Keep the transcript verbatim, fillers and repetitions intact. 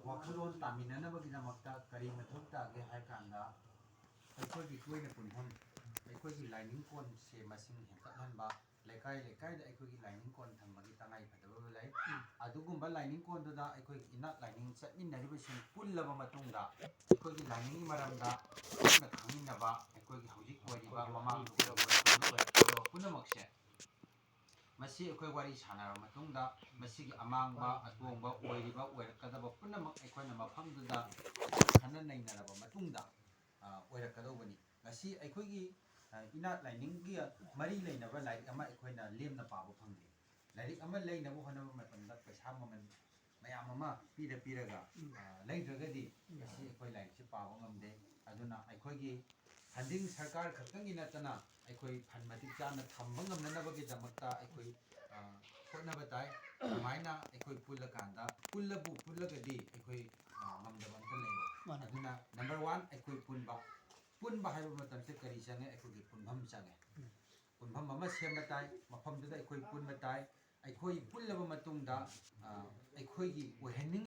ꯋꯥꯈꯜꯂꯣꯟ ꯇꯥꯃꯤꯟꯅꯅꯕꯒꯤꯗꯃꯛꯇ ꯀꯔꯤ ꯃꯊꯧ ꯇꯥꯒꯦ ꯍꯥꯏ ꯀꯥꯟꯗ, ꯑꯩꯈꯣꯏꯒꯤ ꯇꯣꯏꯅ ꯄꯨꯟꯐꯝ, ꯑꯩꯈꯣꯏꯒꯤ ꯂꯥꯏꯅꯤꯡ ꯀꯣꯟꯁꯦ ꯃꯁꯤꯡ ꯍꯦꯟꯒꯠꯍꯟꯕ, ꯂꯩꯀꯥꯏ ꯂꯩꯀꯥꯏꯗ ꯑꯩꯈꯣꯏꯒꯤ ꯂꯥꯏꯅꯤꯡ ꯀꯣꯟ ꯊꯝꯕꯒꯤ ꯇꯉꯥꯏ ꯐꯗꯕ ꯂꯩ꯫ ꯑꯗꯨꯒꯨꯝꯕ ꯂꯥꯏꯅꯤꯡ ꯀꯣꯟꯗꯨꯗ ꯑꯩꯈꯣꯏꯒꯤ ꯏꯅꯥꯠ ꯂꯥꯏꯅꯤꯡ ꯆꯠꯃꯤꯟꯅꯔꯤꯕꯁꯤꯡ ꯄꯨꯜꯂꯕ ꯃꯇꯨꯡꯗ, ꯑꯩꯈꯣꯏꯒꯤ ꯂꯥꯏꯅꯤꯡꯒꯤ ꯃꯔꯝꯗ ꯄꯨꯟꯅ ꯈꯪꯃꯤꯟꯅꯕ, ꯑꯩꯈꯣꯏꯒꯤ ꯍꯧꯖꯤꯛ ꯑꯣꯏꯔꯤꯕ ꯃꯃꯥꯡꯗ ꯄꯨꯝꯅꯃꯛꯁꯦ, ꯃꯁꯤ ꯑꯩꯈꯣꯏ ꯋꯥꯔꯤ ꯁꯥꯟꯅꯔꯕ ꯃꯇꯨꯡꯗ, ꯃꯁꯤꯒꯤ ꯑꯃꯥꯡꯕ ꯑꯇꯣꯡꯕ ꯑꯣꯏꯔꯤꯕ ꯑꯣꯏꯔꯛꯀꯗꯕ ꯄꯨꯝꯅꯃꯛ ꯑꯩꯈꯣꯏꯅ ꯃꯐꯝꯗꯨꯗ ꯈꯟꯅ ꯅꯩꯅꯔꯕ ꯃꯇꯨꯡꯗ, ꯑ, ꯑꯣꯏꯔꯛꯀꯗꯧꯕꯅꯤ꯫ ꯉꯁꯤ ꯑꯩꯈꯣꯏꯒꯤ, ꯑ, ꯏꯅꯥꯠ ꯂꯥꯏꯅꯤꯡꯒꯤ ꯃꯔꯤ ꯂꯩꯅꯕ ꯂꯥꯏꯔꯤꯛ ꯑꯃ ꯑꯩꯈꯣꯏꯅ ꯂꯦꯝꯅ ꯄꯥꯕ ꯐꯪꯗꯦ꯫ ꯂꯥꯏꯔꯤꯛ ꯑꯃ ꯂꯩꯅꯕ ꯍꯣꯠꯅꯕ ꯃꯇꯝꯗ ꯄꯩꯁꯥ ꯃꯃꯜ ꯃꯌꯥꯝ ꯑꯃ ꯄꯤꯔ ꯄꯤꯔꯒ, ꯎꯝ꯫ ꯑ, ꯂꯩꯗ꯭ꯔꯒꯗꯤ ꯎꯝ꯫ ꯉꯁꯤ ꯑꯩꯈꯣꯏ ꯂꯥꯏꯔꯤꯛꯁꯤ ꯄꯥꯕ ꯉꯝꯗꯦ꯫ ꯑꯗꯨꯅ ꯑꯩꯈꯣꯏꯒꯤ funding ꯁꯔꯀꯥꯔ ꯈꯛꯇꯪꯒꯤ ꯅꯠꯇꯅ ꯑꯩꯈꯣꯏ fund ꯃꯇꯤꯛ ꯆꯥꯅ ꯊꯝꯕ ꯉꯝꯅꯅꯕꯒꯤꯗꯃꯛꯇ ꯑꯩꯈꯣꯏ, ꯑ, ꯍꯣꯠꯅꯕ ꯇꯥꯏ꯫ ꯑꯗꯨꯃꯥꯏꯅ ꯑꯩꯈꯣꯏ ꯄꯨꯜꯂꯀꯥꯟꯗ, ꯄꯨꯜꯂꯕꯨ ꯄꯨꯜꯂꯒꯗꯤ ꯑꯩꯈꯣꯏ, ꯑ, ꯉꯝꯗꯕ ꯑꯝꯇ ꯂꯩꯔꯣꯏ꯫ ꯃꯥꯅꯦ꯫ ꯑꯗꯨꯅ number one ꯑꯩꯈꯣꯏ ꯄꯨꯟꯕ꯫ ꯄꯨꯟꯕ ꯍꯥꯏꯕ ꯃꯇꯝꯁꯦ ꯀꯔꯤ ꯆꯪꯉꯦ? ꯑꯩꯈꯣꯏꯒꯤ ꯄꯨꯟꯐꯝ ꯆꯪꯉꯦ꯫ ꯎꯝ꯫ ꯄꯨꯟꯐꯝ ꯑꯃ ꯁꯦꯝꯕ ꯇꯥꯏ, ꯃꯐꯝꯗꯨꯗ ꯑꯩꯈꯣꯏ ꯄꯨꯟꯕ ꯇꯥꯏ꯫ ꯑꯩꯈꯣꯏ ꯄꯨꯜꯂꯕ ꯃꯇꯨꯡꯗ, ꯑ, ꯑꯩꯈꯣꯏꯒꯤ ꯑꯣꯏꯍꯟꯅꯤꯡ